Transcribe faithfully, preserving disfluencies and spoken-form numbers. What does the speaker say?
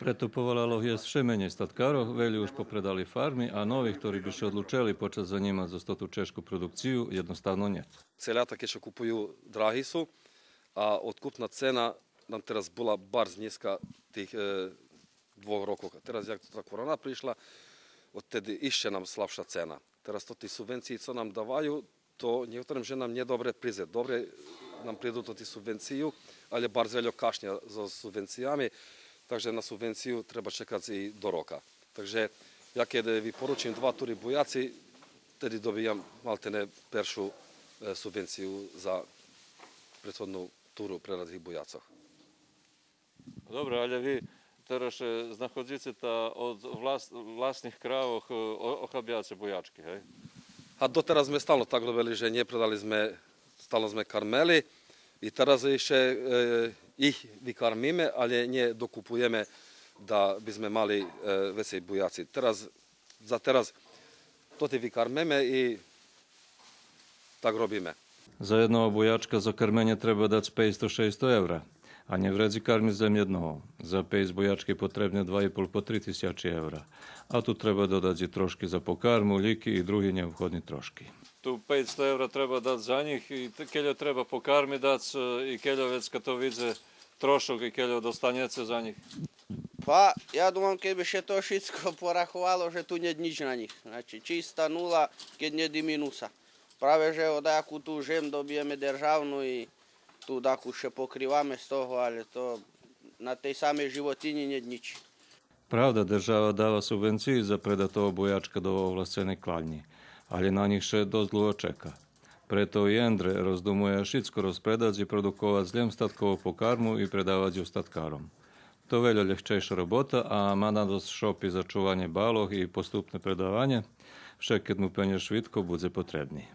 Прето поволалох єст вше менєй статкарох, велї уж попредали фарми, а нових, хтори би ше одлучели почац занїмац зоз тоту чежку продукцию, єдноставно нєт. Целята кед ше купую, драги су, а откупна цена нам тераз була барз нїзка тих, е, двох рокох. А тераз, як та корона пришла, одтеди ище нам слабша цена. Тераз тоти субвенциї цо нам даваю, то нєкоторим же нам нє добре придзе. Добре нам приду тоти субвенциї, але барз вельо кашня зоз субвенциями, так же на субвенцию треба чекац и до рока. Так же я кед випоручим два тури буяци, теди добиям малтене першу, е, субвенцию за претходну туру преради буяцох. Добре, але ви тераз, е, знаходзице та од влас-, власних кравох, е, о-, охабяце буячки, гей? А дотераз зме стално так робели, же нє предали зме, стално зме кармели и тераз ище, е, их викармиме, але нє докупуєме да би зме мали, е, вецей буяци. Тераз, за тераз тоти викармиме и так робиме. За єдного буячка за карменє треба дац пейцсто-шейсто евра, а нє вредзи кармиц лєм єдного. За пейц буячки потребне два и пол по три тисячи евра. А ту треба додац и трошки за покарму, лїки и други нєобходни трошки. Ту пейцсто евра треба дац за нїх, и т-, кельо треба покарми дац, е, и кельо вецка то видзе трошок, и кельо достанєце за нїх? Па, я думам, кед би ше то шицко пораховало, же ту нєт нїч на нїх. Значи, чиста нула, кед нєт и минуса. Праве же одаяку ту жем добиєме державну и ту дакус ше покриваме з того, але то на тей самей животинї нєт нїч. Правда, держава дава субвенциї за предатого буячка до овласценей кланї, але на нїх ше досц длуго чека. Прето и Ендре роздумує шицко розпредац и продуковац лєм статкову покарму и предавац ю статкаром. То вельо лєгчейша робота, а ма надосц шопи за чуванє балох и поступне предаванє, вше кед му пенєж швидко будзе потребни.